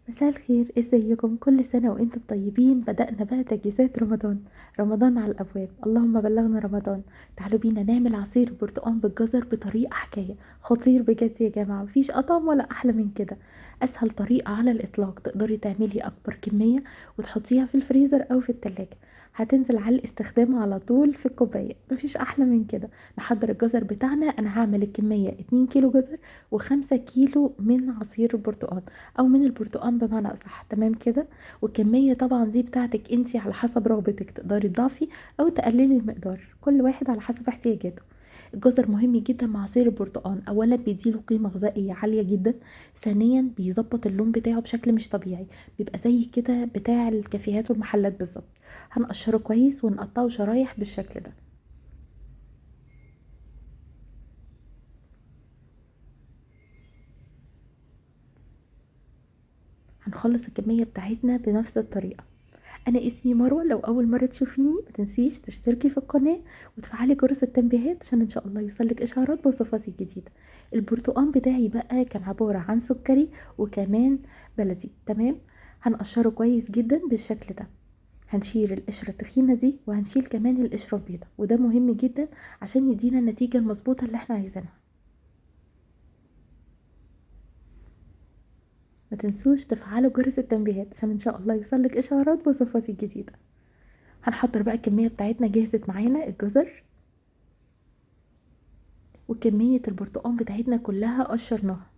مساء الخير، ازيكم؟ كل سنة وانتم طيبين. بدأنا بقى تجهيزات رمضان، رمضان على الابواب، اللهم بلغنا رمضان. تعالوا بينا نعمل عصير برتقان بالجزر بطريقة حكاية خطير بجد يا جماعة، مفيش اطعم ولا احلى من كده. اسهل طريقة على الاطلاق، تقدري تعملي اكبر كمية وتحطيها في الفريزر او في التلاجة، هتنزل على الاستخدام على طول في الكوباية، مفيش احلى من كده. نحضر الجزر بتاعنا. انا هعمل الكمية 2 كيلو جزر و5 كيلو من عصير البرتقان او من البرتقان بمعنى اصح، تمام كده. والكمية طبعا دي بتاعتك انتي على حسب رغبتك، تقدري تضعفي او تقللي المقدار، كل واحد على حسب احتياجاته. الجزر مهم جدا مع عصير البرتقان، اولا بيديله قيمة غذائية عالية جدا، ثانيا بيظبط اللون بتاعه بشكل مش طبيعي، بيبقى زي كده بتاع الكافيهات والمحلات بالظبط. هنقشره كويس ونقطعه شرايح بالشكل ده. هنخلص الكمية بتاعتنا بنفس الطريقة. انا اسمي مروة، لو اول مرة تشوفيني ما تنسيش تشتركي في القناة وتفعلي جرس التنبيهات عشان ان شاء الله يوصلك اشعارات بوصفاتي الجديدة. البرتقان بتاعي بقى كان عبارة عن سكري وكمان بلدي، تمام. هنقشره كويس جدا بالشكل ده، هنشيل القشرة التخينة دي وهنشيل كمان القشرة البيضاء، وده مهم جدا عشان يدينا النتيجة المظبوطة اللي احنا عايزينها. ما تنسوش تفعلوا جرس التنبيهات عشان ان شاء الله يوصلك اشعارات بوصفاتي الجديدة. هنحضر بقى الكمية بتاعتنا، جهزت معانا الجزر وكمية البرتقان بتاعتنا كلها قشرناها.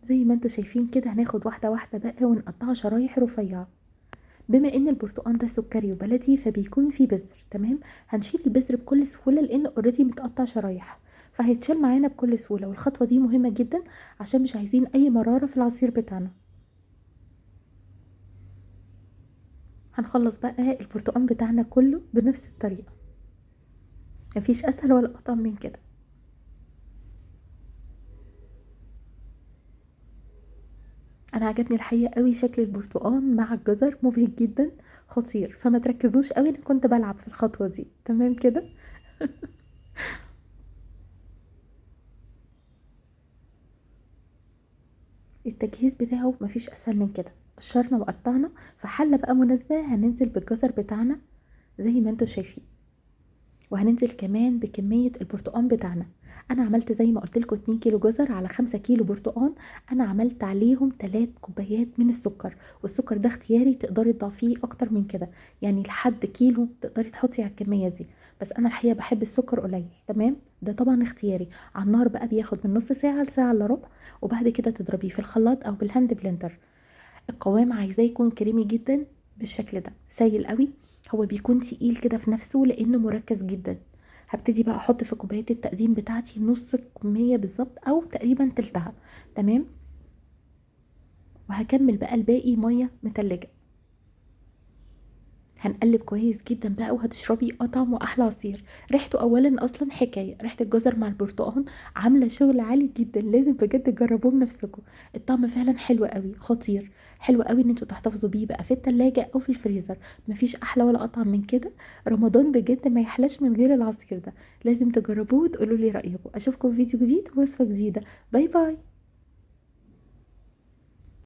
زي ما انتوا شايفين كده هناخد واحدة واحدة بقى ونقطعها شرايح رفيعة. بما ان البرتقان ده سكري وبلدي فبيكون فيه بذر، تمام. هنشيل البذر بكل سهولة لان already متقطع شرايح، فهيتشال معانا بكل سهولة. والخطوة دي مهمة جدا عشان مش عايزين اي مرارة في العصير بتاعنا. هنخلص بقى البرتقان بتاعنا كله بنفس الطريقة، مفيش اسهل ولا اطعم من كده. انا عجبني الحقيقة قوي شكل البرتقان مع الجزر، مبهج جدا خطير، فما تركزوش قوي، انا كنت بلعب في الخطوة دي، تمام كده. التجهيز بتاعه مفيش اسهل من كده. قشرنا وقطعنا في حله بقى مناسبة، هننزل بالجزر بتاعنا زي ما انتم شايفين، وهننزل كمان بكمية البرتقان بتاعنا. انا عملت زي ما قلت لكم 2 كيلو جزر على 5 كيلو برتقان، انا عملت عليهم 3 كوبايات من السكر، والسكر ده اختياري، تقدري تضعفيه اكتر من كده، يعني لحد كيلو تقدري تحطي على الكمية دي، بس انا الحقيقة بحب السكر قليل، تمام. ده طبعا اختياري. على النار بقى بياخد من نص ساعة لساعة الا ربع، وبعد كده تضربيه في الخلاط او بال hand blender. القوام عايزاه يكون كريمي جدا بالشكل ده، سايل قوي، هو بيكون تقيل كده في نفسه لانه مركز جدا. هبتدي بقى احط في كوباية التقديم بتاعتي نص الكمية بالظبط او تقريبا تلتها، تمام. وهكمل بقى الباقي مية متلجه. هنقلب كويس جدا بقى وهتشربي اطعم واحلى عصير. ريحته اولا اصلا حكاية، ريحه الجزر مع البرتقان عامله شغل عالي جدا، لازم بجد تجربوه بنفسكم. الطعم فعلا حلو قوي، خطير، حلو قوي ان انتوا تحتفظوا بيه بقى في التلاجة او في الفريزر، مفيش احلى ولا اطعم من كده. رمضان بجد ما يحلاش من غير العصير ده، لازم تجربوه وتقولوا لي رايكم. اشوفكم في فيديو جديد ووصفه جديدة. bye bye.